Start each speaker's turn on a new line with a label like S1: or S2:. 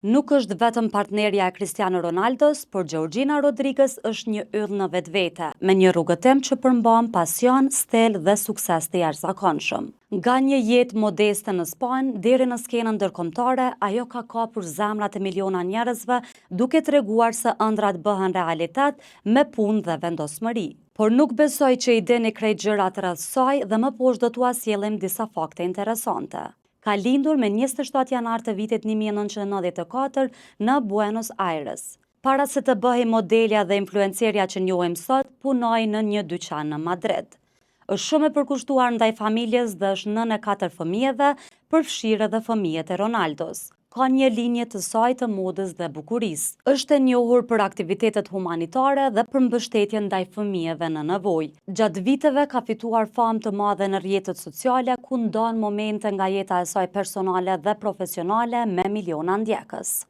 S1: Nuk është vetëm partnerja e Cristiano Ronaldos, por Georgina Rodriguez është një yll në vetvete, me një rrugëtim që përmban pasion, stil dhe sukses të jashtëzakonshëm. Nga një jetë modeste në Spanjë deri në skenën ndërkombëtare, ajo ka kapur zemrat e miliona njerëzve, duke treguar se ëndrrat bëhen realitet me punë dhe vendosmëri. Por nuk besoj që i dini krejt gjërat rreth saj dhe më poshtë do t'ua sjellim disa fakte interesante. Ka lindur me 27 janar të vitit 1994 në Buenos Aires. Para se të bëhej modelja dhe influencerja që njohim sot, punoi në një dyqan në Madrid. Është shumë e përkushtuar ndaj familjes dhe është nënë e katër fëmijëve, përfshirë edhe fëmijët e Ronaldos. Ka një linjë të saj të modës dhe bukurisë. Është e njohur për aktivitetet humanitare dhe për mbështetjen ndaj fëmijëve në nevojë. Gjatë viteve ka fituar famë të madhe në rrjetet sociale, ku ndan momente nga jeta e saj personale dhe profesionale me miliona ndjekës.